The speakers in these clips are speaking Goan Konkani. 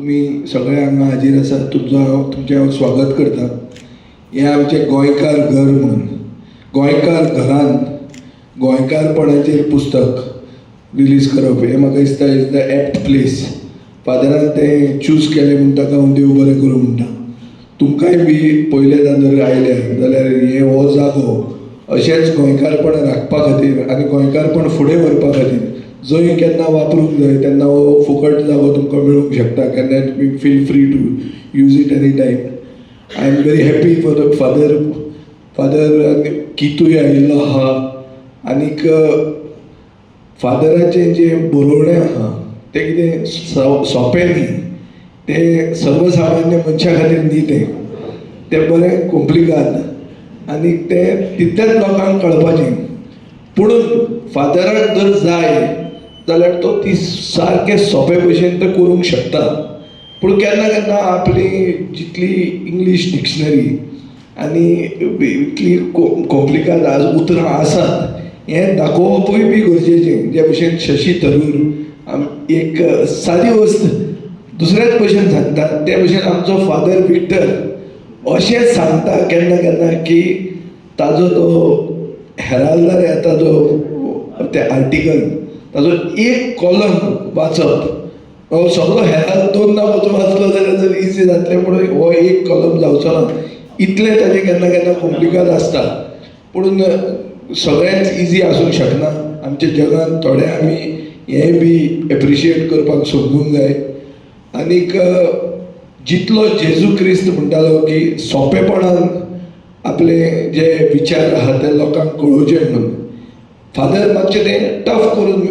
तुमी सगळे हांगा हाजीर आसात. तुमचो हांव तुमचें हांव स्वागत करता. हें आमचें गोंयकार घर म्हणून गोंयकार घरान गोंयकारपणाचेर पुस्तक रिलीज करप हें म्हाका दिसता is the apt place. फादरान तें चूज केलें म्हूण ताका हांव देव बरें करूं म्हणटा. तुमकांय बी पयलेदां जर आयल्या जाल्यार हे हो जागो अशेंच गोंयकारपण राखपा खातीर आनी गोंयकारपण फुडें व्हरपा खातीर जंय केन्ना वापरूंक जाय तेन्ना हो फुकट जागो तुमकां मेळूंक शकता. केन्नाय तुमी feel free to use it any time. I am very happy for the father. Father कितूय आयिल्लो आहा आनीक फादराचें जें बरोवणें आहा तें कितें सोंपें न्ही. तें सर्वसामान्य मनशा खातीर न्ही. तें तें बरें कोम्प्लिकाद आनी तें तितल्याच लोकांक कळपाचें. पुणून फादराक जर जाय जाल्यार तो ती सारकें सोंपे भशेन तें करूंक शकता. पूण केन्ना केन्ना आपली जितली इंग्लीश डिक्शनरी आनी इतली कोम्प्लिकाद आज उतरां आसात हें दाखोवपूय बी गरजेचें. जे भशेन शशी थरूर एक सादी वस्त दुसऱ्याच भशेन सांगता, ते भशेन आमचो फादर विक्टर अशें सांगता केन्ना केन्ना की ताजो तो हेराल्दार येता जो ते आर्टिकल ताजो एक कॉलम वाचप. हो सगळो हेराल्द दोनदा वचून वाचलो जाल्यार जर इजी जातलें, पूण हो एक कॉलम जावचो ना इतलें ताजें केन्ना केन्ना कोम्प्लिकाद आसता. पूण सगळेंच इजी आसूंक शकना आमच्या जगान. थोडे आमी हें बी एप्रिशिएट करपाक समजूंक जाय. आनीक जितलो जेजू क्रिस्त म्हणटालो की सोंपेपणान आपले जे विचार आहा ते लोकांक कळोवचे म्हणून, फादर मातशें तें टफ करून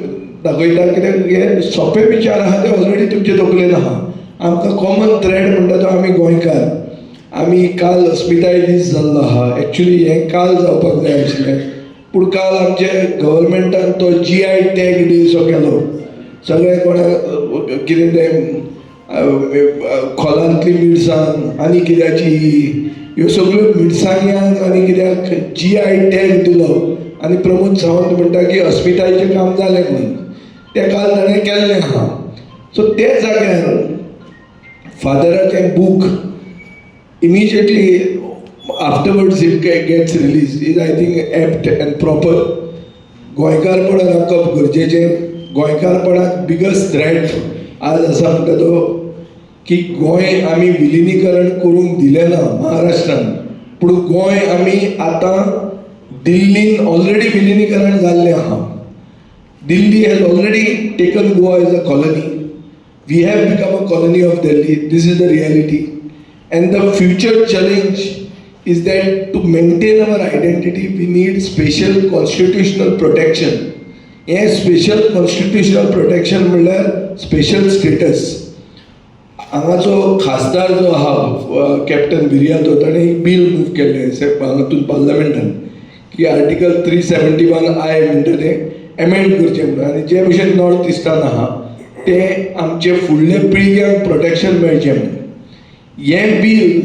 दाखयता, कित्याक हे सोंपे विचार आहा ते ऑलरेडी तुमचे तकलेन आहा. आमकां कॉमन थ्रेड म्हणटा तो आमी गोंयकार. आमी काल अस्मिताय दीस जाल्लो आहा. एक्चुली हें काल जावपाक जाय आशिल्लें, पूण काल आमचे गव्हर्मेंटान तो जीआय टॅग डे सो केलो. सगळे कोणाक कितें तें खोलांतली मिरसांग आनी कित्याची ह्यो सगळ्यो मिरसांग्यांक आनी कित्याक जीआय टॅग दिलो आनी प्रमोद सावंत म्हणटा की अस्मितायेचें काम जालें म्हणून. तें काल ताणें केल्लें आहा. सो ते जाग्यार फादराचें book immediately afterwards it gets released is, I think, apt and proper. गोंयकारपण राखप गरजेचें. गोंयकारपणाक बिगस्ट थ्रेट आज आसा म्हणटा तो की गोंय आमी विलिनीकरण करूंक दिलें ना महाराष्ट्रान, पूण गोंय आमी आतां दिल्लीन ऑलरेडी विलिनीकरण जाल्लें आहा. Delhi has already taken Goa as a colony. We have become a colony of Delhi. This is the reality. And the future challenge is that to maintain our identity, we need special constitutional protection. हें स्पेशल कॉन्स्टिट्युशनल प्रोटेक्शन म्हणल्यार स्पेशल स्टेटस. हांगाचो खासदार जो आहा कॅप्टन विरियातो, ताणें एक बील मूव केल्लें हांगातून पार्लमेंटान की आर्टिकल 371I म्हणटा तें एमेंड करचें म्हणून आनी जे भशेन नॉर्थ इस्टान आहा तें आमचे फुडल्या पिळग्यांक प्रोटेक्शन मेळचें म्हणून. हें बील,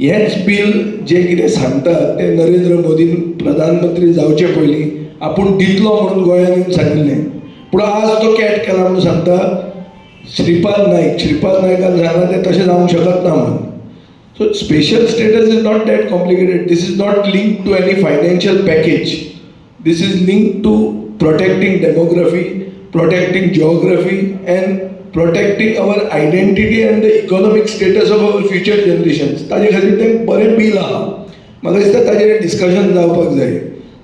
हेंच बील जें कितें सांगता तें नरेंद्र मोदीन प्रधानमंत्री जावचे पयलीं आपूण दितलो म्हणून गोंयांत येवन सांगिल्लें. पूण आज तो कॅट केला म्हणून सांगता श्रीपाद नाईक. श्रीपाद नायकान सांगलां तें तशें जावंक शकत ना म्हणून. So special status is not that complicated. This is not linked to any financial package. This is linked to protecting demography, protecting geography and protecting our identity and the economic status of our future generations. ताजे खातीर तें बरें बील आहा. म्हाका दिसता ताजेर डिस्कशन जावपाक जाय.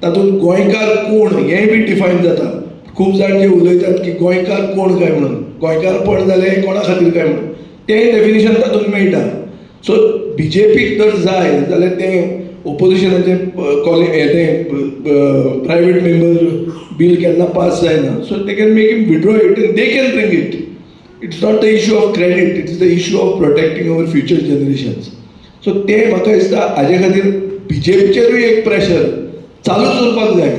तातूंत गोंयकार कोण हेंय बी डिफायन जाता. खूब जाण जे उलयतात की गोंयकार कोण काय म्हणून, गोंयकारपण जालें हें कोणा खातीर काय म्हणून, तेंय डेफिनेशन तातूंत मेळटा. सो बीजेपीक जर जाय जाल्यार तें ओपोजिशनाचें कॉलिंग हें तें प्रायवेट मेंबर बील केन्ना पास जायना. So they can make him withdraw it and they can bring it. It's not the issue of credit, it is the issue of protecting our future generations. So तें म्हाका दिसता हाजे खातीर बीजेपीचेरूय एक प्रेशर चालूच उरपाक जाय.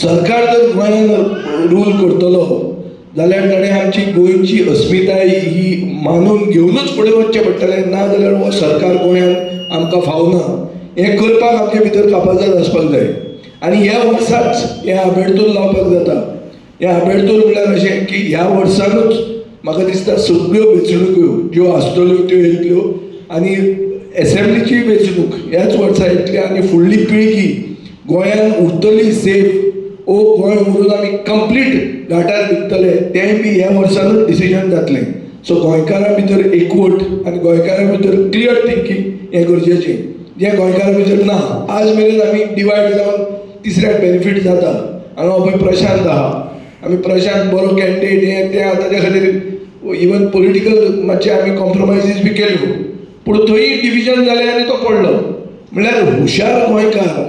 सरकार जर गोंयान रूल करतलो जाल्यार ताणें आमची गोंयची अस्मिताय ही मानून घेवनूच फुडें वचचें पडटलें. ना जाल्यार हो सरकार गोंयांत आमकां फावना हें करपाक आमचे भितर कापाजाद आसपाक जाय. आनी ह्या वर्साच हें आबेडतूर लावपाक जाता. हें आबेडतूर म्हणल्यार अशें की ह्या वर्सानूच म्हाका दिसता सगळ्यो वेंचणुक्यो ज्यो आसतल्यो त्यो येतल्यो आनी एसेंब्लीची वेंचणूक ह्याच वर्सा येतली आनी फुडली पिळगी गोंयान उरतली सेफ ओ गोंय उरून आमी कंप्लीट घाटार विकतले तेंय बी ह्या वर्सानूच डिसिजन जातलें. सो गोंयकारां भितर एकवट आनी गोंयकारां भितर क्लियर थिंकींग हें गरजेचें, जें गोंयकारां भितर ना. आज मेरेन आमी डिवायड जावन तिसऱ्याक बेनिफीट जाता. हांगा पळय प्रशांत आहा, आमी प्रशांत बरो कॅन्डिडेट हें तें, ताच्या खातीर इवन पॉलिटिकल मातशे आमी कॉम्प्रोमायजीस बी केल्यो, पूण थंय डिविजन जालें आनी तो पडलो. म्हणल्यार हुशार गोंयकार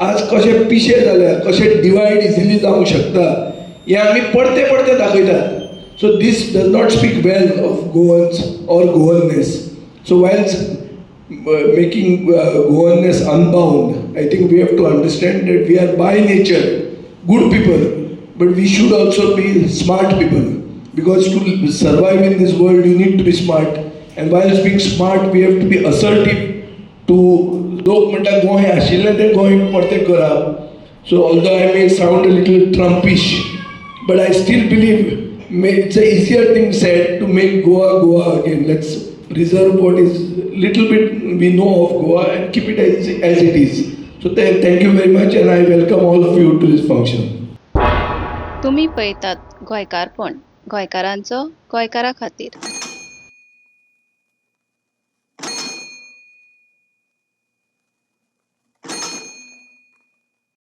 आज कशे पिशे जाल्या, कशे डिवायड इजिली जावंक शकता हें आमी परते परते दाखयतात. So this does not speak well of Goans or Goanness. So while making Goanness unbound, I think we have to understand that we are by nature good people, but we should also be smart people, because to survive in this world you need to be smart, and while being smart we have to be assertive to लोक म्हणटा गोंय आशिल्लें तें गोंय परतें करा. So although I may sound a little Trumpish, but I still believe it's a easier thing said to make Goa Goa again. Let's preserve what is little bit we know of Goa and keep it as it is. So thank you very much, and I welcome all of you to this function. तुमी पळयतात गोंयकारपण, गोंयकारांचो गोंयकारा खातीर.